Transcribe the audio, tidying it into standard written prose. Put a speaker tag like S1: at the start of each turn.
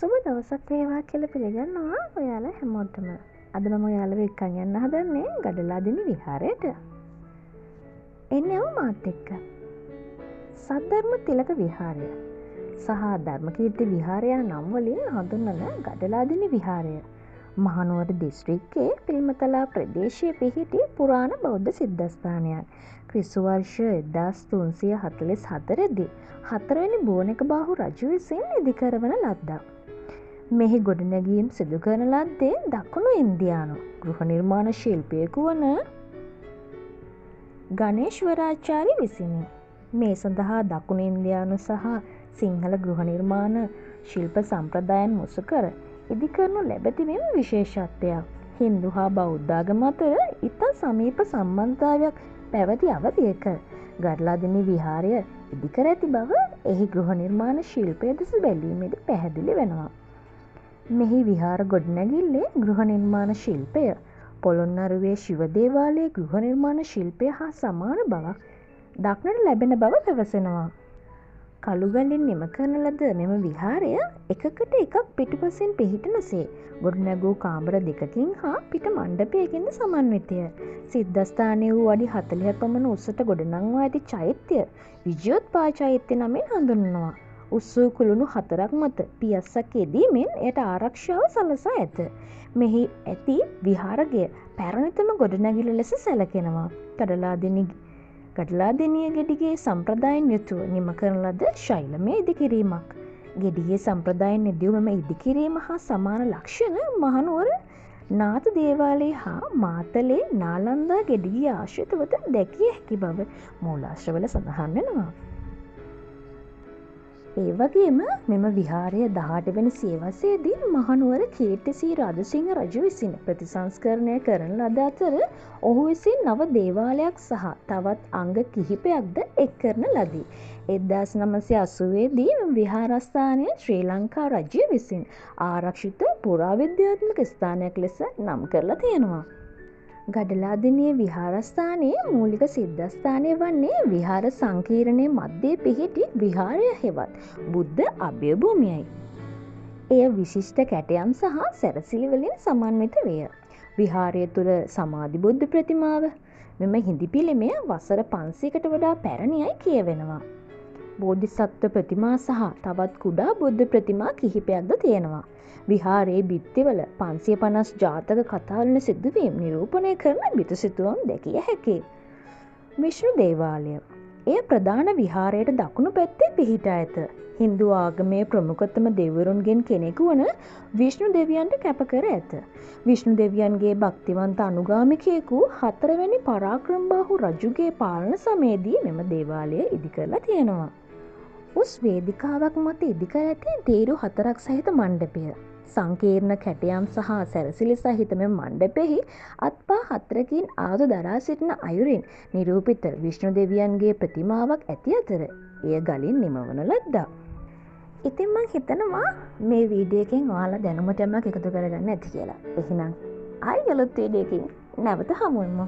S1: සුබ දවසක් වේවා කියලා පිළිගන්නවා ඔයාලා හැමෝටම. අද මම ඔයාලව එක්කන් යන්න හදන්නේ ගඩලාදෙනි විහාරයට. එන්න යමු මාත් එක්ක. සද්ධර්ම තිලක විහාරය සහ ධර්මකීර්ති විහාරය යන නම් වලින් හඳුන්වන ගඩලාදෙනි විහාරය මහනුවර දිස්ත්‍රික්කයේ පිළිමතලා ප්‍රදේශයේ පිහිටි පුරාණ බෞද්ධ සිද්ධස්ථානයක්. ක්‍රිස්තු වර්ෂ 1344 දී හතරවෙනි බුවනෙකබාහු රජු විසින් ඉදිකරවන ලද්දක්. මෙහි ගොඩනැගීම් සිදු කරන ලද්දේ දකුණු ඉන්දියානු ගෘහ නිර්මාණ ශිල්පියෙකු වන ගණේශ්වරාචාර්ය විසිනි. මේ සඳහා දකුණු ඉන්දියානු සහ සිංහල ගෘහ නිර්මාණ ශිල්ප සම්ප්‍රදායන් මුසු කර ඉදිකරනු ලැබ තිබීම විශේෂත්වයක්. හින්දු හා බෞද්ධාගම අතර ඉතා සමීප සම්බන්ධතාවයක් පැවති අවධියක ගඩලාදෙනි විහාරය ඉදිකර ඇති බව එහි ගෘහ නිර්මාණ ශිල්පය දෙස බැලීමේදී පැහැදිලි වෙනවා. මෙහි විහාර ගොඩනැගිල්ලේ ගෘහ නිර්මාණ ශිල්පය පොළොන්නරුවේ ශිව දේවාලයේ ගෘහ නිර්මාණ ශිල්පය හා සමාන බවක් දක්නට ලැබෙන බව පැවසෙනවා. කළුගලින් නිම කරන ලද මෙම විහාරය එකකට එකක් පිටුපසින් පිහිටනසේ ගොඩනැගූ කාමර දෙකකින් හා පිට මණ්ඩපයකින්ද සමන්විතය. සිද්ධස්ථානය වූ අඩි 40ක් පමණ උසට ගොඩනංවා ඇති චෛත්‍ය විජයෝත්පා චෛත්‍ය නමින් හඳුන්වනවා. උස් වූ කුළුණු හතරක් මත පියස්සක් යෙදීමෙන් එයට ආරක්ෂාව සලසා ඇත. මෙහි ඇති විහාරගය පැරණිතම ගොඩනැගිල්ල ලෙස සැලකෙනවා. ගඩලාදෙනිය ගෙඩිගේ සම්ප්‍රදායෙන් යුතුව නිම කරන ලද ශෛලමය ඉදිකිරීමක්. ගෙඩිගේ සම්ප්‍රදායෙන් ඉදිවූ මෙම ඉදිකිරීම හා සමාන ලක්ෂණ මහනුවර නාථ දේවාලයේ හා මාතලේ නාලන්දා ගෙඩිගේ ආශ්‍රිතවද දැකිය හැකි බව මූලාශ්‍රවල සඳහන් වෙනවා. ඒ වගේම මෙම විහාරය 18 වෙනි සියවසේදී මහනුවර කීර්තිසී රාජසිංහ රජු විසින් ප්‍රතිසංස්කරණය කරන ලද අතර ඔහු විසින් නව දේවාලයක් සහ තවත් අංග කිහිපයක්ද එක් කරන ලදී. 1980 දී මෙම විහාරස්ථානය ශ්‍රී ලංකා රජය විසින් ආරක්ෂිත පුරාවිද්‍යාත්මක ස්ථානයක් ලෙස නම් කරලා තියෙනවා. ගඩලාදෙනිය විහාරස්ථානයේ මූලික සිද්ධස්ථානය වන්නේ විහාර සංකීර්ණය මධ්‍යයේ පිහිටි විහාරය හෙවත් බුද්ධ අභය භූමියයි. එය විශිෂ්ට කැටයම් සහ සැරසිලි වලින් සමන්විත විය. විහාරය තුළ සමාධි බුද්ධ ප්‍රතිමාව මෙම හිඳි පිළිමය වසර 500කට වඩා පැරණියයි කියවෙනවා. බෝධිසත්ව ප්‍රතිමා සහ තවත් කුඩා බුද්ධ ප්‍රතිමා කිහිපයක්ද තියෙනවා. විහාරයේ බිත්තිවල 550 ජාතක කතාවලන සිදුවීම් නිරූපණය කරන බිතු සිතුවම් දැකිය හැකියි. විෂ්ණු දේවාලය. එය ප්‍රධාන විහාරයට දකුණු පැත්තේ පිහිටා ඇත. හින්දු ආගමේ ප්‍රමුඛතම දෙවිවරුන්ගෙන් කෙනෙකු වන විෂ්ණු දෙවියන්ට කැප කර ඇත. විෂ්ණු දෙවියන්ගේ භක්තිවන්ත අනුගාමිකයෙකු හතරවැනි පරාක්‍රමබාහු රජුගේ පාලන සමයේදී මෙම දේවාලය ඉදි කරලා තියෙනවා. උස් වේදිකාවක් මත ඉදිකර ඇති තීරු හතරක් සහිත මණ්ඩපය. සංකීර්ණ කැටයම් සහ සැරසිලි සහිත මෙම මණ්ඩපෙහි අත්පා හතරකින් ආයුධ දරා සිටින අයුරින් නිරූපිත විෂ්ණු දෙවියන්ගේ ප්‍රතිමාවක් ඇති අතර එය ගලින් නිමවන ලද්දක්. ඉතින් මං හිතනවා මේ වීඩියෝ එකෙන් ඔයාලා දැනුමට යමක් එකතු කරගන්න ඇති කියලා. එහෙනම් ආයි අලුත් වීඩියෝ එකකින් නැවත හමු වෙමු.